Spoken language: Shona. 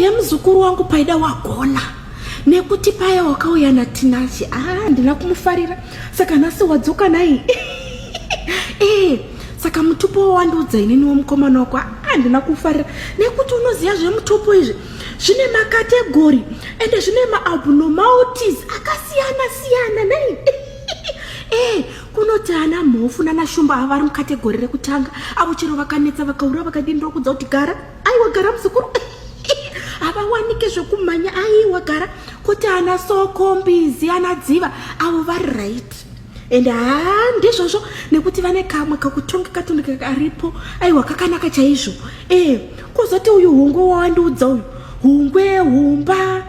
Ehe muzukuru wangu, paida wagona nekuti paya wakauya naTinashe, ah, handina kumufarira. Saka nhasi wadzoka nai. Saka mutupo wawandiudza inini wemukomana wako, handina kufarira nekuti unoziva zvemutupo izvi zvine macategory ende zvine maabnormalities akasiyana siyana nei. Kunoti ana Mhofu nana Shumba ava vari mucategory rekutanga. Avo chero vakanetsa, vakaura, vakadini, ndokudza kuti gara, aiwa, gara muzukuru, havawanike zvekumhanya, aiwa, gara. Kuti ana Soko, Mbizi, ana Dziva, avo vari right. Ende haa, ndizvozvo, nekuti vane kamwe kakutonga katondeka karipo, aiwa, kakanaka chaizvo. Kuzoti uyu Hungwe wawandiudza uyu, Hungwe, Humba.